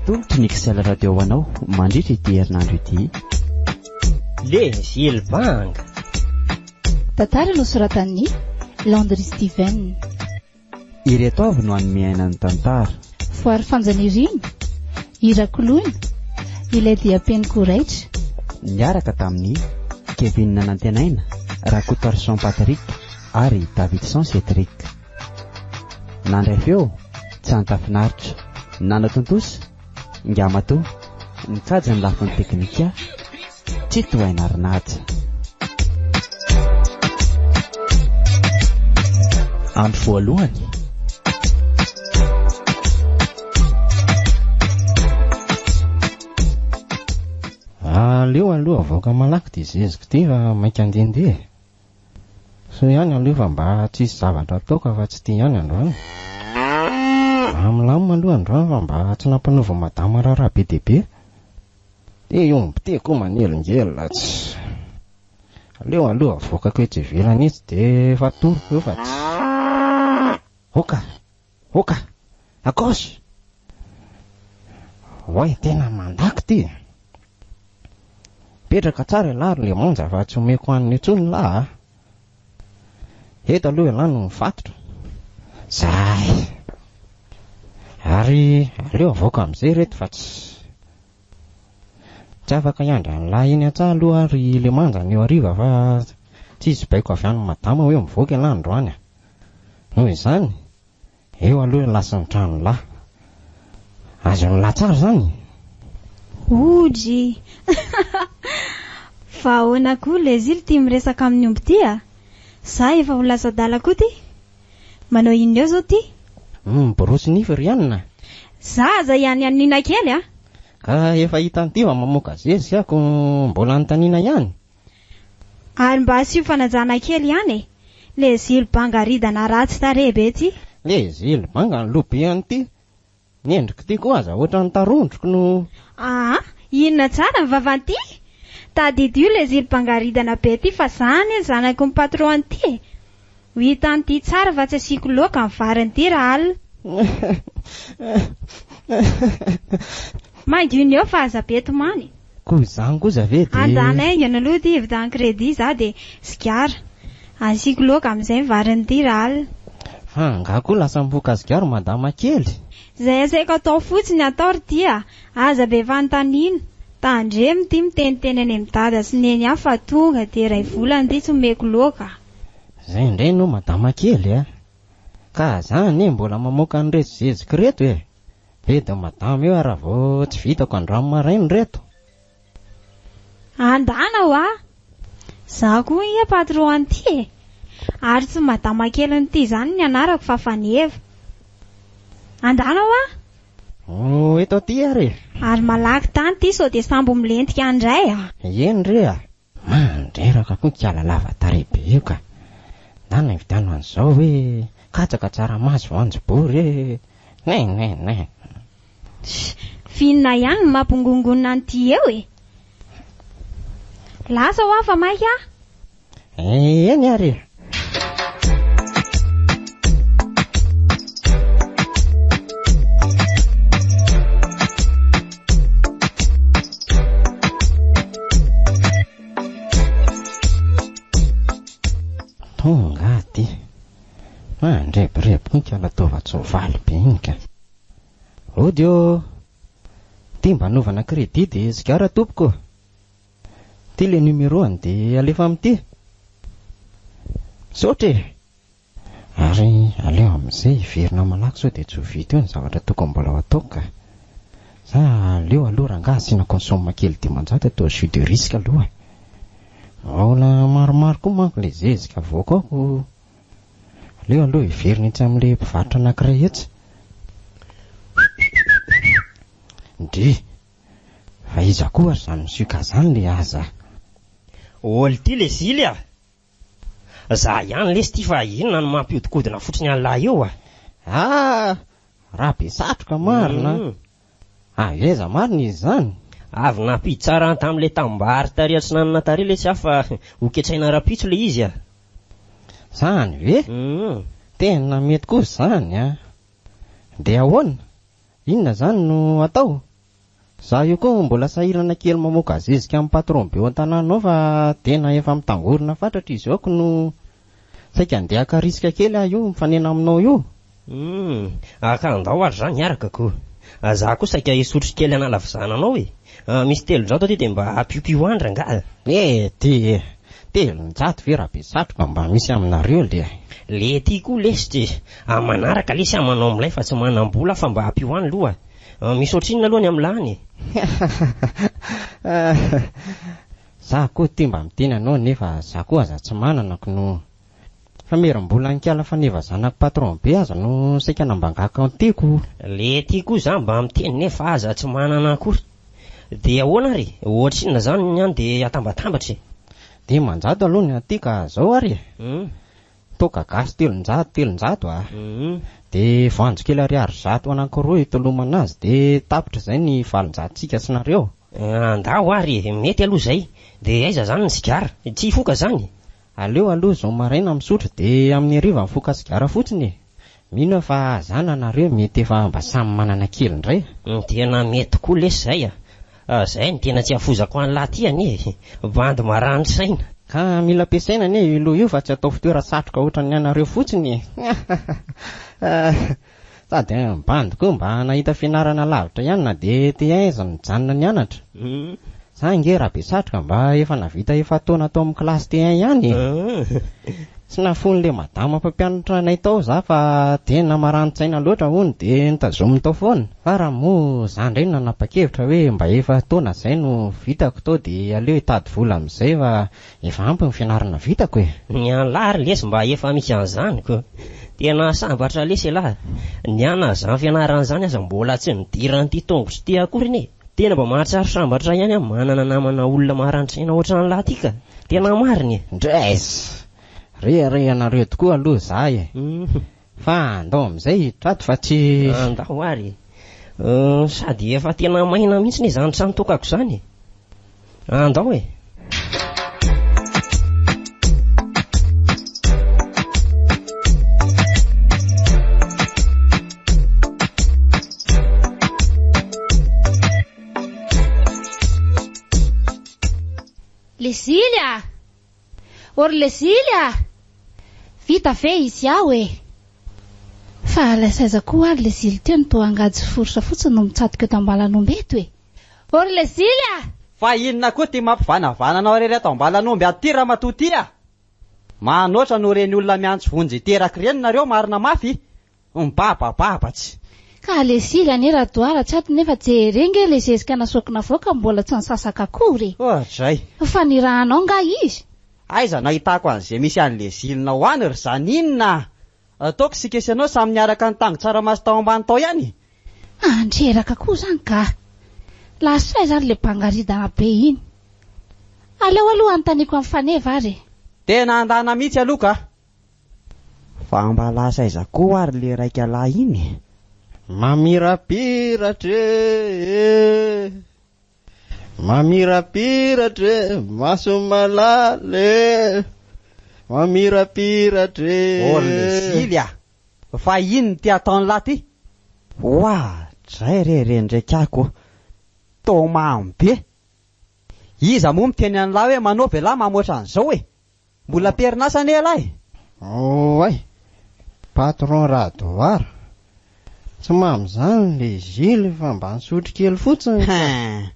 Atolotry ny XL Radio ho anao mandritra ity herinandro ity. Les îles Banga. Tantara nosoratan'i Landry Steven. Ireto avy no hanome aina ny tantara. Voary Fanjanirina, Hira Koloina, Ilay diam-peniko raitra. Niaraka tamin'i Kevin Nanantenaina, Rakotoarison Patrick ary Davidson Cédric. Nandray feo, Tsanta Finaritra. Nanatontosa, Ngamatoa. Nikajy ny lafiny teknika, Tsitohaina Rinaja. Andro voalohany. Aleo aloha avoaka malaky ity zezika ity fa maika handehandeha e. Soa ihany aloha fa mba tsisy zavatra ataoko afa-tsy ity ihany androany. Mba milamina aloha androany fa mba tsy nampanaovan'i madama raharaha be dia be. Ty omby ty koa manelingelina tsy. Aleo aloha avoakako etsy ivelany etsy dia efa atoroko eo fa tsy. Oka! Oka! À gauche! Oay tena mandako ty e! Mipetraka tsara ialahy ry Lemanja fa tsy omeko hanina intsony lah a! Eto aloha ialahy no mifatotra. Zay! Ary aleo avoaka amin'izay ireto fa tsy tsy afaka hiandry an'lah eny an-tsaha aloha aho ry Lemanja anio hariva fa tsy hisy baiko avy any madama hoe mivoaka ialahy androany a! Noho izany, Eo aloha ialahy sy ny tranolahy. Azon'lah tsara izany? Odry! Fa ahoana koa lezily ty miresaka amin'ny omby ty a? Za efa ho lasa adala koa ty? Manao inona eo zao ty? Miborosy nify ry anona. Za aza ihanianiana kely a! Ka efa hitan'ity fa mamoaka zezika ko mbola anontaniana ihany? Ary mba asio fanajana kely ihany e! Le zilo banga ridana ratsy tarehy be ty. Le zilo banga ny loha be an'ity. Ny endrik'ity koa aza ohatran'ny tarondroko no. Aa inona tsara ny vavan'ity? Tadidio le zilo banga ridana be ty fa za anie zanaky ny patron an'ity e! Ho hitan'ity tsara fa tsy asiako loaka ny varin'ity rahalina. Mangina eo fa aza be tomany. Koa izany kosa ve dia. Andana haingana aloha ity hividian'ny crédit za dia sigara. Asiako loaka amin'izay ny varin'ity rahalina. Fa angaha koa lasa mifoka sigara madama kely? Izay asaiko atao fotsiny atao ry ty a! Aza be fanontaniana. Tandremo ity miteniteny any amin'i dada sy neny ahy fa tonga dia iray volana ity tsy omeko loaka. Zay indray no madama kely a! Ka za anie mbola mamoaka an'ireto zezika ireto e! Bedin'i madama io raha vao tsy vitako androany maraina ireto. Andana hoa! Za koa ange patron an'ity e! Ary tsy madama kelin'ity izany ny anarako fa Faneva. Andana hoa! Oh, eto aty ary e! Ary malaky tany ity sao dia sambo milentika any indray a! Eny re a! Mandreraka koa kiala lava tarehy be io ka. Ndana ividiano an'izao hoe katsaka tsaramaso voanjobory e. Ne ne ne. F'inona ihany no mampigongonona an'ity eo e? Lasa hoa fa maika aho. Eny ary e. Tonga aty. Mandrebireby koa ikala taovan-tsoavaly be iny ka. Ody ô! Ty mba anaovana crédit dia sigara tompoko. Ty le numéro-ny dia alefa amin'ity. Misaotra e! Ary aleo amin'izay hiverina malaky sao dia tsy ho vita eo ny zavatra tokony mbola ho ataoko ka. Sa aleo aloha rangaha asiana consomme kely 500 atao jus de risque aloha e. Mbola maromaro koa manko le zezika avoaka ao ko. Aleo aloha hiverina etsy amin'ilay mpivarotra anankiray etsy. Ndry! Fa iza koa ary zany misioka zany le aza? Ol ty le zily a! Za ihany lesy ty fa inona no mampiodikodina fotsiny an'lah eo a! Ah! Rabe satroka marina a! Avy aiza marina izy izany? Avy nampidi-tsara an tamin'ilay tanimbary tary atsinanana tary lesy aho fa ho ketsaina rahampitso le izy a! Zany ve? Tena mety koa izany a! Dia ahoana? Inona izany no atao? Za io koa mbola sahirana kely mamoaka zezika amin'ny patron be ao an-tanàna ao fa tena efa mitangorona fatratra izy ao kno. Saika andeha haka risque kely aho io mifanena aminao io. Humm, ka andao ary za miaraka ko. Za koa saika hisotro kely hanala vizana anao e. Misy 300 aty dia mba apiopio any rangaha. Eh ty e! 300 ve raha be satroka mba misy aminareo le. Le ty koa lesy ty, manaraka lesy aho manao milay fa tsy manam-bola aho fa mba ampio any loha. Misy ohatrinona aloha ny amin'ny lany e? Za koa ty mba miteny anao nefa za koa aza tsy manana kno. Famerim-bola an'i-kala faneva zanak'i patron be aza no saika nambangako an'tiako. Le ty koa za mba miteny nefa aza tsy manana akory. Dia ahoana ary e? Ohatrinona zany ny any dia atambatambatra e? 500 aloha ny aty ka zao ary e. Toaka gasy 300 300 a. Dia voanjo kely ariary 100 anankiroa hitolomana azy dia tapitra izay ny 800-tsika sy nareo. Andao ary e, mety aloha izay. Dia aiza zany ny sigara? Tsy hifoka zany? Aleo aloha izao maraina misotro dia amin'ny hariva mifoka sigara fotsiny e! Mino aho fa za na nareo mety efa mba samy manana kely indray. Tena mety tokoa lesy zay a! Zay no tena tsy hafozako an'lah ty anie e! Bandy marani-tsaina. Ka mila ampiasaina anie io loha io fa tsy atao fitoeran-tsatroka ohatran'ny anareo fotsiny e! Sady bandy koa mba nahita fianarana lavitra ihany na dia te aiza nijanona nianatra. Za ange Rabesatroka mba efa navita efa-taona tao amin'ny classe T1 ihany e. Tsy nafoin'ilay madama mpampianatra anay tao za fa tena marani-tsaina loatra hono dia notazominy tao foana. Fa raha moa za indray no nanapa-kevitra hoe mba efa-taona izay no vitako tao dia aleo hitady vola amin'izay fa Efa ampy ny fianarana vitako e! Ny an'lah ry lesy mba efa misy an'izany ko! Tena sambatra lesy elah! Ny ana zany fianarana zany aza mbola tsy nidiran'ity tongotro ity akory anie! Tena mba mahatsiaro sambatra ihany aho manana namana olona maran-tsaina ohatran'lah ty ka! Tena marina e! Ndress! Reharehanareo tokoa aloha za e! Fa andao amin'izay hiditra ato fa tsy. Andao ary e! Sady efa tena maina mihitsy anie izany trano tokako izany e! Andao e! Lezily a! Or lezily a! Vita ve izy ao e? Fa lasa aiza koa ary lezily teo no toa angady sy foritra fotsiny no mitsatoka eto ambalan'omby eto e? Or lezily a! Fa inona koa ity mampivanavana anao irery ato ambalan'omby ato ity ramatoa ity a! Manoatra noho ireny olona miantso vonjy hiteraka ireny nareo marina mafy Mibabababa tsy. Ka le zily anie Radoara tsy ato nefa jere nge le zezika nasoako navoaka mbola tsy nisasaka akory e! Oadray. Fa nirahanao nga izy? Aiza no ahitako an'izay misy an'le zilinao any ry Janine a! Ataoko isika sy ianao samy niaraka nitango tsaramaso tao ambany tao ihany e! Andreraka koa zany ka! Lasa aiza ary le bangaridana be iny? Aleo aloha anontaniako an'i Faneva ary e! Tena andana mihitsy aloha ka! Fa mba lasa aiza koa ary le raika lahy iny e? Mamirapiratra e, mamirapiratra e, maso malala e, mamirapiratra e. Ô ry lezily a! Fa inn ty ataon'lah ty? Oadray re re ndraiky ako! Tô mamy be! Iza moa miteny an'lah hoe manaova elah mamoatra an'izao e? Mbola am-perinasa anie ialahy e! Oay! Patron Radoara! Tsy mamy izany le Gilles fa mba nisotro kely fotsiny ka! Hein!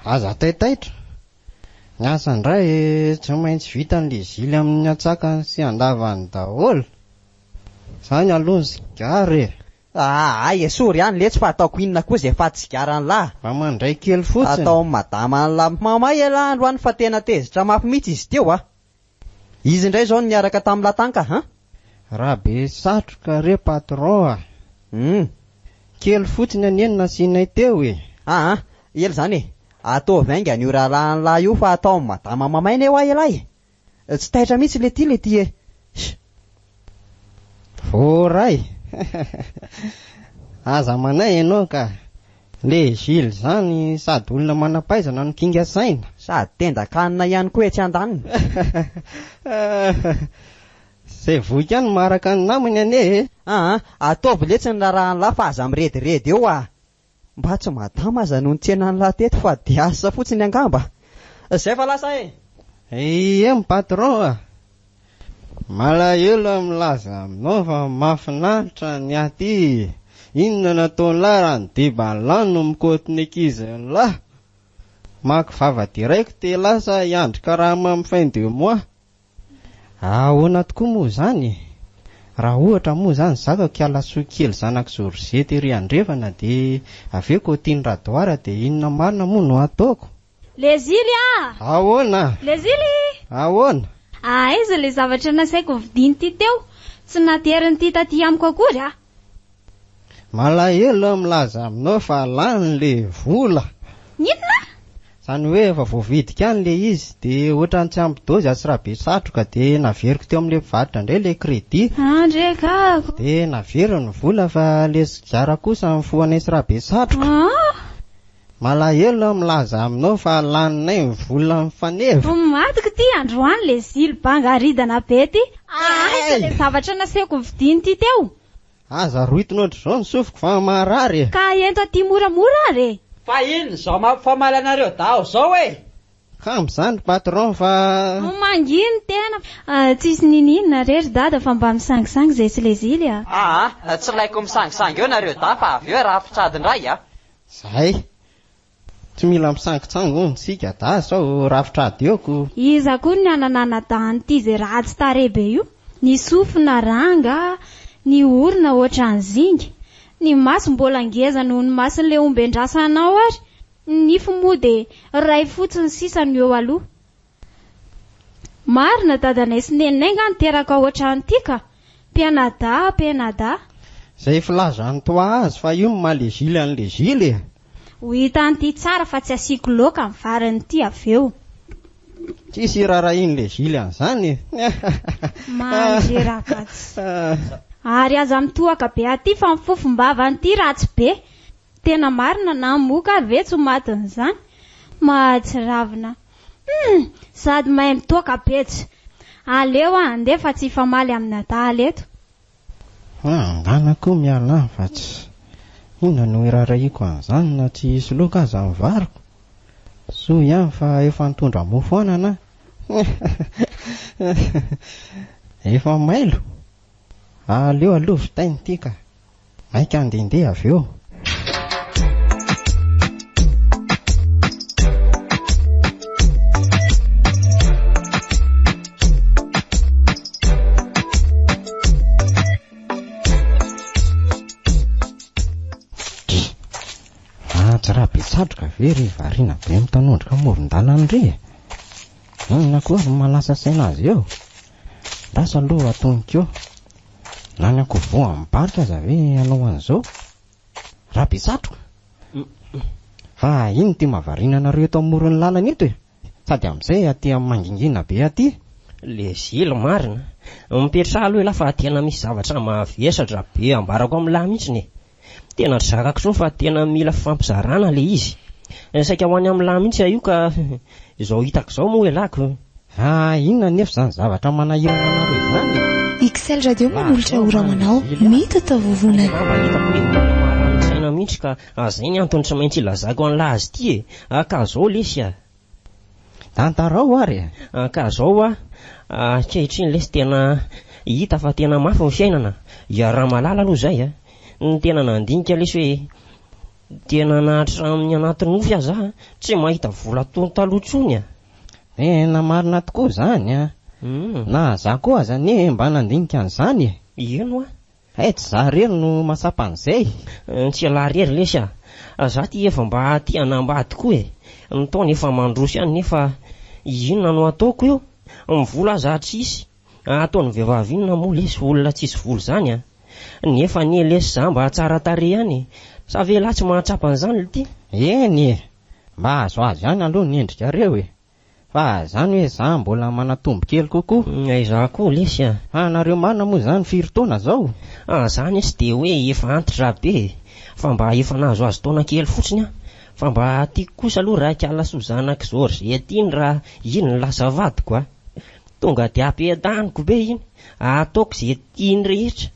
Aza taitaitra! Ny asa indray tsy maintsy vitan'le Gilles amin'ny antsakany sy andavany daholo! Izany aloha ny sigara e! Aa esory ihany letsy fa ataoko inona koa izay faty sigaran'lah. Mba mandray kely fotsiny. Atao amin'ny madaman'lah mamay elah androany fa tena tezitra mafy mihitsy izy teo a. Izy indray izao no niaraka tamin'lah tany ka an. Rabe satroka re patron a. Hum. Kely fotsiny anie no nasianay teo e. Aa ela izany e. Ataovy haingana io rahalahin'lah io fa atao amin'ny madama mamay anie hoa elah e. Tsy taitra mihitsy le ty le ty e. Voaray! Aza manahy ianao ka! Le Gilles zany sady olona manam-pahaizana no kinga saina. Sady tenda-kanina ihany koa etsy andaniny. Zay voky ihany maharaka ny namany anie e! Aa, ataovy letsy ny raharahan'lah fa aza mirediredy eo ah! Mba tsy madama aza no nitsena an'lah teto fa dia asa fotsiny angamba. Zay fa lasa e! Ie patron a! Malahelo aho milaza aminao fa mahafinaritra ny aty. Inona no ataon'lah raha ny deban'lah no mikaoty ny ankizin'lah? Maka vava direct elah sa hiandry karama amin'ny fin de mois? Ahoana tokoa moa izany e? Raha ohatra moa izany zakako kialasoa kely zanak'i Georgette ery andrefana dia avy eo kaotian'i Radoara dia inona marina moa no ataoko? Lezily a! Ahoana? Lezily! Ahoana? Aiza ilay zavatra nasaiko novidian'ity teo? Tsy naterin'ity taty amiko akory a! Malahelo aho milaza aminao fa lany le vola. Inona? Izany hoe efa voavidiko ihany le izy dia ohatran'ny tsy ampy dôzy atsy Rabesatroka dia naveriko teo amin'ilay mpivarotra indray ilay crédit. Andrekako. Dia naveriny ny vola fa ilay sigara kosa nifohanay sy Rabesatroka. Ah! Malahelo aho milaza aminao fa laninay ny vola mifaneva. Matiko ity androany le zily bangaridana be ty. Aiza ilay zavatra nasehoko novidian'ity teo? Aza roitina ohatr'izao ny sofiko fa maharary e! Ka ento aty moramora ary e! Fa inona izao mampifamaly anareo daho izao e! Kamo izany ry patron fa. Manginy ny tena. Tsisy niniana re ry dada fa mba misangisangy izay tsy lezily a! Aa, tsy laiko misangisangy eo nareo dahy fa avy eo rafitrady indray a! Zay. Tsy mila misangitsangy hono tsika dahy sao rafitra ady eo ko. Iza koa ny anananadahin'ity izay ratsy tarehy be io? Ny sofina ranga, ny orona ohatran'ny zinga, ny maso mbola ngeza noho ny mason'ilay omben-drasanao ary ny nify moa dia iray fotsiny sisa no eo aloha. Marina dadanay sy neninay nga niteraka ohatran'ity ka! Mpianadahy mpianadahy. Izay filazan'i toi azy fa io no maha lezily an'i lezily e! Ho hitan'ity tsara fa tsy asiako loaka ny varin'ity avy eo. Tsisy irarahian'i lezily an'izany e! Mandreraka tsy. Ary aza mitohaka be aty fa ny fofom-bavan'ity ratsy be. Tena marina na moka ary ve tsy ho matin'izany? Mahatsiravina. Humm! Sady mahay mitoaka be tsy. Aleo aho handeha fa tsy hifamaly amin'ny adala eto. Andana koa miala any fa tsy. Inona no irarahiako an'izany na tsy hisy loaka aza ny variko? Soa ihany fa efa nitondra mofo anana aho. Efa mailo. Aleo aloha vitaina ity ka. Maika handehandeha avy eo. Ah, tsy raha be satroka ve ry variana be mitanondrika amoron-dalana ry e? Inona koa no mahalasa saina azy eo? Lasa aloha atoniko eo. Na ny ankovoa amin'ny barika aza ve hanao an'izao? Rabesatroka! Fa inona ity mahavariana anareo eto amoron'ny lalana eto e? Sady amin'izay aty amin'ny mangingina be aty. Le zily marina. Mipetraha aloha elah fa tena misy zavatra mavesatra be ambarako amin'lah mihitsiny e. Tena tsy zakako intsony fa tena mila fifampizarana le izy. Saika ho any amin'lah mihitsy aho io ka izao hitako izao moa elah ko. Fa inona anefa izany zavatra manahirana anareo izany e? XL Radio manolotra ora ho anao, mitataovovonana. Angamba hitako hoe olona marani-tsaina mihitsy ka zay ny antony tsy maintsy ilazako an'lah azy ity e. Ka zao lesy a. Tantarao ary e! Ka zao hoa, ankehitriny lesy tena hita fa tena mafy ny fiainana, iaraha-mahalala aloha izay a! Ny tena nandinika lesy hoe tena na hatramin'ny anaty nofy aza aho tsy mahita vola toy ny taloha intsony a! Tena marina tokoa izany a! Na za koa aza anie mba nandinika an'izany e! Eny hoa! Hay tsy za rery no mahatsapa an'izay. Tsy ialahy rery lesy a! Za ty efa mba te hanambady koa e! Ny taona efa mandroso ihany nefa inona no ataoko eo? Ny vola aza tsisy! Ataon'ny vehivavy inona moa lesy olona tsisy vola izany a! Nefa anie lesy za mba tsara tarehy ihany e! Sa ve ialahy tsy mahatsapa an'izany lty? Eny e! Mba azoazo ihany aloha ny endrikareo e! Fa zany hoe za mbola manatombo kely kokoa. Aiza koa lesy a! Fa nareo marina moa zany firy taona zao? Ah za anie tsy dia hoe efa antitra be e! Fa mba efa nahazoazo taona kely fotsiny aho. Fa mba tiako kosa aloha raha ikala soa zanak'i Georgette iny raha iny no lasa vadiko a! Tonga dia ampiadaniko be iny, ataoko ze tiany rehetra.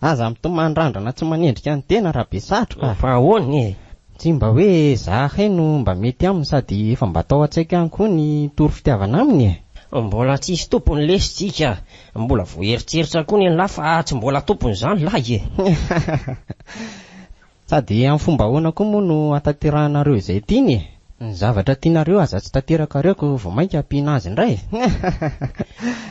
Aza mitomany randrana tsy manendrika ny tena raha be satroka. Fa ahoana e? Tsy mba hoe zahay no mba mety aminy sady efa mba tao an-tsaiko ihany koa ny tory fitiavana aminy e. Mbola tsisy tompony lesy tsika. Mbola voaeritreritra koa ny an'lah fa tsy mbola tompony izany lahy e. Sady amin'ny fomba ahoana koa moa no hahatanterahanareo izay tiany e? Ny zavatra tianareo aza tsy tanterakareo ko vao mainka hampiana azy indray e!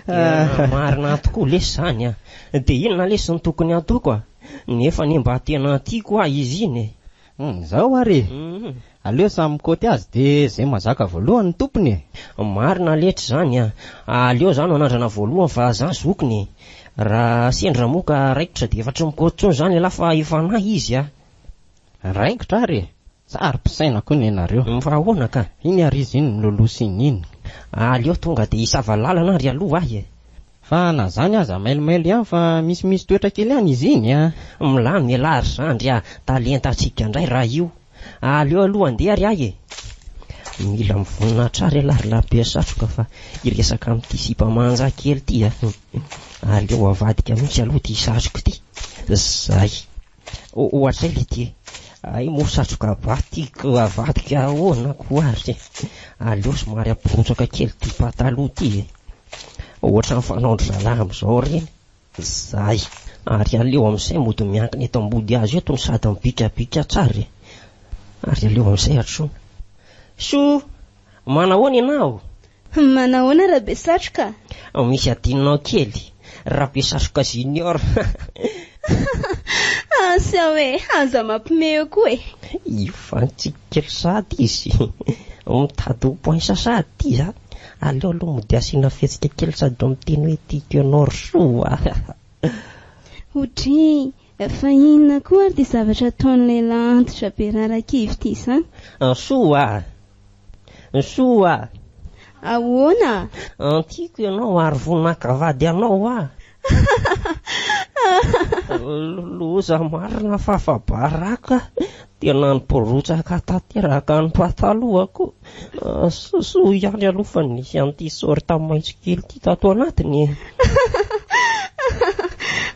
Tena marina tokoa lesy izany an! Dia inona lesy no tokony hataoko a? Nefa anie mba tena tiako hoa izy iny e! Izao ary e! Aleo samy mikaoty azy dia izay mazaka voalohany no tompony e! Marina letry izany an! Aleo za no hanandrana voalohany fa za zokiny e! Raha sendra moa ka raikitra dia efa tsy mikaoty intsony izany ialahy fa efa nahy izy a! Raikitra ary e! Saro-pisaina koa nenareo. Fa ahoana ka? Iny ary izy iny miloloha siny iny. Aleo tonga dia hisava lalana ary aloha ahy e! Fa na zany aza mailomailo ihany fa misimisy toetra kely ihany izy iny a! Milamina ialahy ry zandry a! Talentantsika indray raha io. Aleo aloha andeha ary ahy e! Mila mivonona tsara ialahy ry labe satroka fa hiresaka amin'ity sipa manja kely ity a! Aleo avadika mihitsy aloha ity satroka ity. Zay. Ohatray le ty e! Hay moa satroka ba tiako avadika ahoana koa ary e! Aleo somary amporotsaka kely ty pataloha ty e! Ohatran'ny fanaon-dry zalahy amin'izao ireny. Zay! Ary aleo amin'izay mody miankina eto ambody hazo eto no sady mibikabika tsara e! Ary aleo amin'izay atroana. Soa! Manahoana ianao? Manahoana Rabesatroka? Misy adinonao kely, Rabesatroka Junior. Asa hoe, aza mampime eo koa e. Ifantsika kely sahady izy. Mitady ho poinsa sahady ity a. Aleo aloha mody asiana fihetsika kely sady miteny hoe tiako ianao ry soa a. Odryy, fa inona koa ary ity zavatra ataon'ny lehilahy antitra be rarakivy ity izany? Soa a! Soa a! Ahoana? Tiako ianao ary vonona haka vady anao aho. Loza marina fa afa-baraka. Tena niporotsaka tanteraka ny patalohako. Soa ihany aloha fa nisy an'ity sorta maitso kely ity tato anatiny e.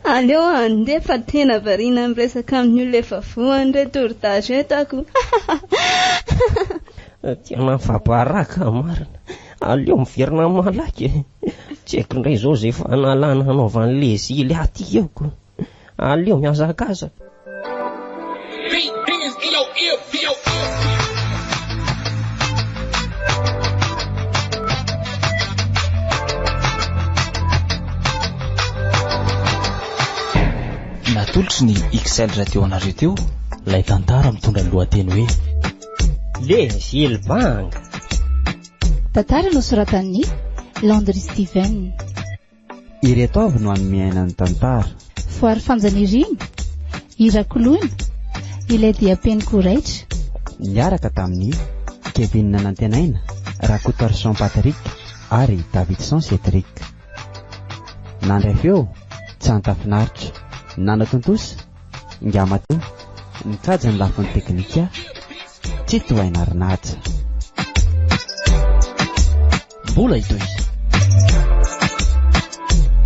Aleo handeha fa tena variana miresaka amin'ny olona efa voan'ny retour d'âge eto ako. Tena afa-baraka marina. Aleo miverina malaky e. Tsy haiko indray izao izay fanalana hanaovan'i Lezily aty eo ko. Aleo mihazakazaka. Natolotry ny XL Radio anareo teo ilay tantara mitondra ny lohateny hoe Lezily Banga. Tantara nosoratan'i Landry Steven. Ireto avy no hanome aina ny tantara. Voary Fanjanirina, Hira Koloina, Ilay diam-peniko ho raitra. Niaraka tamin'i Kevin Nanantenaina, Rakotoarison Patrick ary Davidson Cédric. Nandray feo, Tsanta Finaritra. Nanatontosa, Ngamatoa. Nikajy ny lafiny teknika, Tsitohaina Rinaja. Mbola hitohy.